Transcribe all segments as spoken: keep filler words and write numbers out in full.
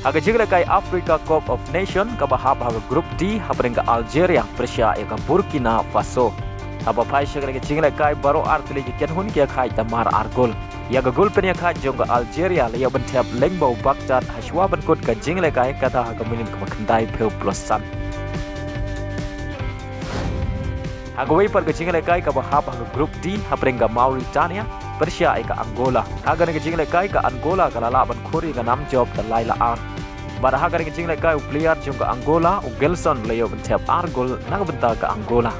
Ha ka jinglehkai Africa Cup of Nation kaba hap ha ka Group D hapdeng ka Algeria pyrshah ïa ka Burkina Faso. Haba phai sha kane ka jinglehkai baroh artylli ki kynhun ki ïa khaid da mar ar gol. Ïa ka gol pynïakhaid jong ka Algeria la ïoh ban thep lyngba u Baktat hashwa ban kut ka jinglehkai kata ha ka minit kaba khyndai phew plus san. Ha kawei pat ka jinglehkai kaba hap ha ka Group D hapdeng ka Mauritania pyrshah ïa ka Angola. Ha kane ka jinglehkai ka Angola ka la lah ban khur ïa ka nam jop da lai la ar. Bad ha kane ka jinglehkai u player jong ka Angola u Gelson la ïoh ban thep ar gol na ka bynta ka Angola.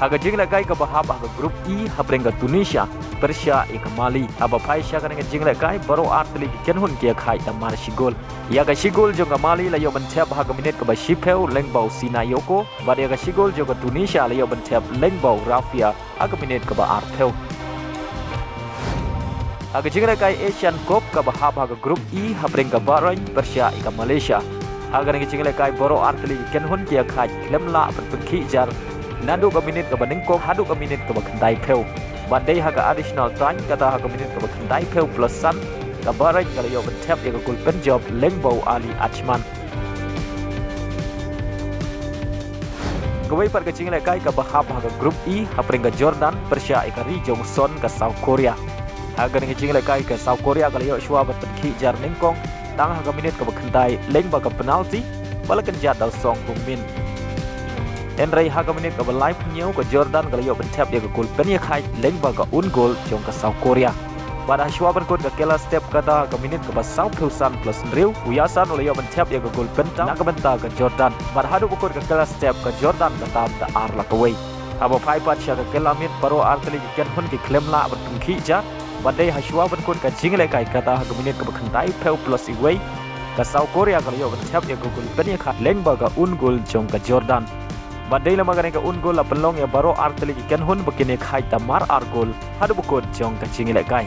Ha ka jinglehkai kaba hap ha ka Group E hapdeng ka Tunisia pyrshah ïa ka Mali. Haba phai sha kane ka jinglehkai baroh artylli ki kynhun ki ïa khaid da mar shi gol. Ïa ka shi gol jong ka Mali la ïoh ban thep ha ka minit kaba shiphew lyngba u Sinayoko, bad ïa ka shi gol jong ka Tunisia la ïoh ban thep lyngba u Rafia ha ka minit kaba arphew. Ha ka jinglehkai Asian Cup kaba hap ha ka Group E hapdeng ka Bahrain pyrshah ïa ka Malaysia. Ha kane ka jinglehkai baroh artylli ki kynhun ki ïa khaid khlem lah ban pynkhih jar naduh ka minit kaba nyngkong haduh ka minit kaba khyndaiphew. Bad dei ha ka additional time kata ha ka minit kaba khyndaiphew plus san ka Bahrain ka la ïoh ban thep ïa ka gol pynjop lyngba u Ali Achman. Kawei pat ka jinglehkai kaba hap ha ka Group E hapdeng ka Jordan pyrshah ïa ka ri jong u Son ka South Korea. Ha kane ka jinglehkai ka South Korea ka la ïoh shuwa ban pynkhih jar nyngkong tang ha ka minit kaba khyndai lyngba ka penalty ba la kynjat da u Son Heung-min. Hynrei ha ka minit kaba laiphew hynñiew ka Jordan ka la ïoh ban thep ïa ka gol pynïakhaid lyngba ka own goal jong ka South Korea. Bad hashwa ban kut ka kylla step kata ha ka minit kaba sawphew san plus hynriew u Yasan u la ïoh ban thep ïa ka gol pynthep na ka bynta ka Jordan. Bad haduh ba kut ka kylla step ka Jordan ka tam da ar la kawei. Haba phai pat sha ka kylla miet baroh artylli ki kynhun ki khlem lah ban pynkhih jar. Bad dei hashwa ban kut ka jinglehkai kata ha ka minit kaba khyndaiphew plus iwei ka South Korea ka la ïoh ban thep ïa ka gol pynïakhaid lyngba ka own goal jong ka Jordan. Bad dei lem ha kane ka own goal la pynlong ïa baroh artylli ki kynhun ba kin ïa khaid da mar ar gol haduh ba kut jong ka jinglehkai.